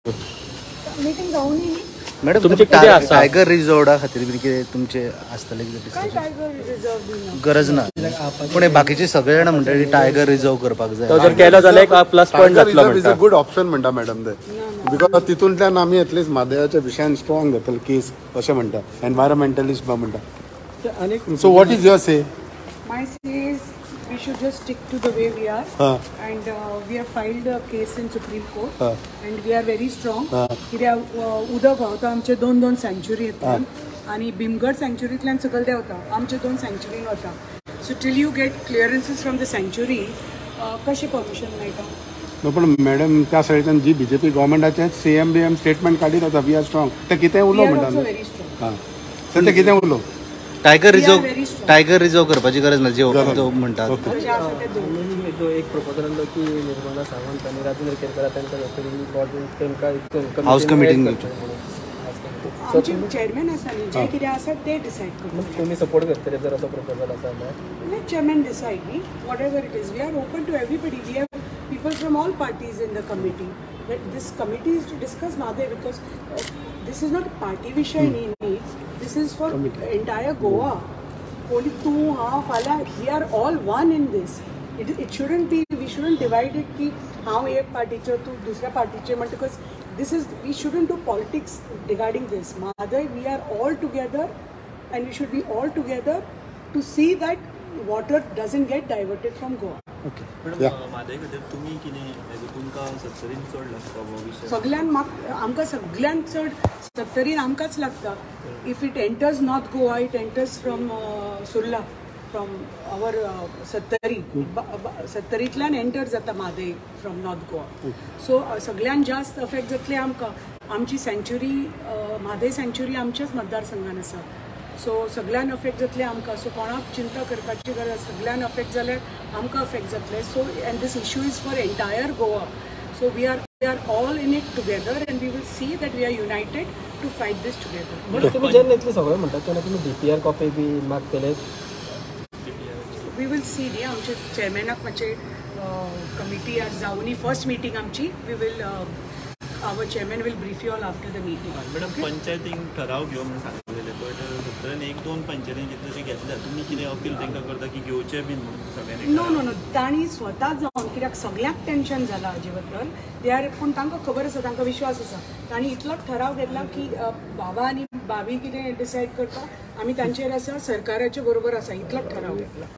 Meeting जावनी. Madam, तुमचे कितें आसा? टायगर रिझर्वडा खातीर बीन कितें तुमचे आसतलें कितें काय discussion? Tiger reserve बी ना. गरज ना, पूण हे बाकीचे सगळे जाण म्हणटा टायगर रिझर्व करपाक जाय. तो जर केलो जाल्यार एक प्लस पॉयंट जातलो is म्हणटा. अ गुड ऑप्शन म्हणटा मॅडम ते, because तितूंतल्यान आमी एटलिस्ट म्हादयाच्या विशयान स्ट्रॉंग जातले केस अशें म्हणटा एनवायरमेंटलिस्ट बा म्हणटा. So what is your say? My say is we should just stick to the way we are and we have filed a case in Supreme Court and we are very strong. कित्याक उदक व्हांवता आमचे दोन दोन सँच्युरींतल्यान आनी भीमगड सँच्युरींतल्यान सकयल देंवता, आमचे दोन सँच्युरीन वता. So till you get clearances from the sanctuary, कशें परमिशन मेळटा? नो, पण मॅडम, त्या सायडीच्यान जी बीजेपी गव्हर्मेंटाचे सीएम बी एम स्टेटमेंट काडीत आसा, we are strong, ते कितें we उलो are म्हणटा ऑल्सो न्हू. Very strong. हां, तर ते कितें उलो. Tiger We are reserve very strong. Tiger reserve करपाची गरज ना, जे गरज. तो म्हणटात. जशें आसा तें दवर. एक एक प्रपोजल आसलो की निर्मला सावंत आनी राजेंद्र केरकर तांकां बॉर्ड तांकां House committee add घेवची. करचें म्हणून. House committee. So आमचे चेअरमॅन आसा न्ही, जे कितें आसा ते डिसायड करतले. तुमी सपोर्ट करतले जर असो प्रपोजल आसा जाल्यार? Let chairman decide me. Whatever it is, we are open to everybody. We have people from all parties in the committee. But this committee is to discuss Mhadei because this is not a party विषय न्ही न्ही. This is for entire Goa. कोणी तूं हांव फाल्यां, we are all one in this. It shouldn't be, we shouldn't divide it की हांव एक पार्टीचो, तूं दुसऱ्या पार्टीचे म्हणटकच this is, we shouldn't do politics regarding this. Mhadei, we are all together and we should be all together to see that water doesn't get diverted from Goa. Madam, Mhadei खातीर तुमी कितें एज तुमकां सत्तरीन चड लागता हो विशय? सगळ्यान आमकां सगळ्यांत चड सत्तरीन आमकांच लागता. If it enters North Goa, it enters from Surla, from our Sattari. सत्तरींतल्यान enter जाता Mhadei from north Goa. So सगळ्यान जास्त अफेक्ट जातले आमकां. आमची सँच्युरी, म्हादय सँच्युरी आमच्याच मतदारसंघान आसा. सो सगळ्यान अफेक्ट जातले आमकां. सो कोणाक चिंता करपाची गरज, सगळ्यान अफेक्ट जाल्यार आमकां अफेक्ट जातले. So and this issue is for entire Goa, so we are all in it together and we will see that we are united to fight this together. पण तुमी जेन्ना इतले सगळें म्हणटात तेन्ना तुमी डीपीआर कॉपी बी मागतले? We will see न्ही, आमचे चेअरमॅनाक मातशें कमिटी आज जावनी फर्स्ट मिटींग आमची. We will our chairman will brief you all after the meeting. Madam, पंचायतींक ठराव घेव म्हणून सांगलेले, बट सत्तरीन एक दोन पंचायतीन कितले तरी घेतल्या. तुमी कितें अपील तांकां करता की घेवचे बीन म्हणून सगळ्यांनी? नो नो नो, तांणी स्वता जावन, कित्याक सगळ्यांक टेन्शन जाला हाजे बद्दल. They are, पूण तांकां खबर आसा, तांकां विश्वास आसा. तांणी इतलोच ठराव घेतला की बाबा आनी भाभी कितें डिसायड करता, आमी तांचेर आसा, सरकाराचे बरोबर आसा, इतलोच ठराव घेतला.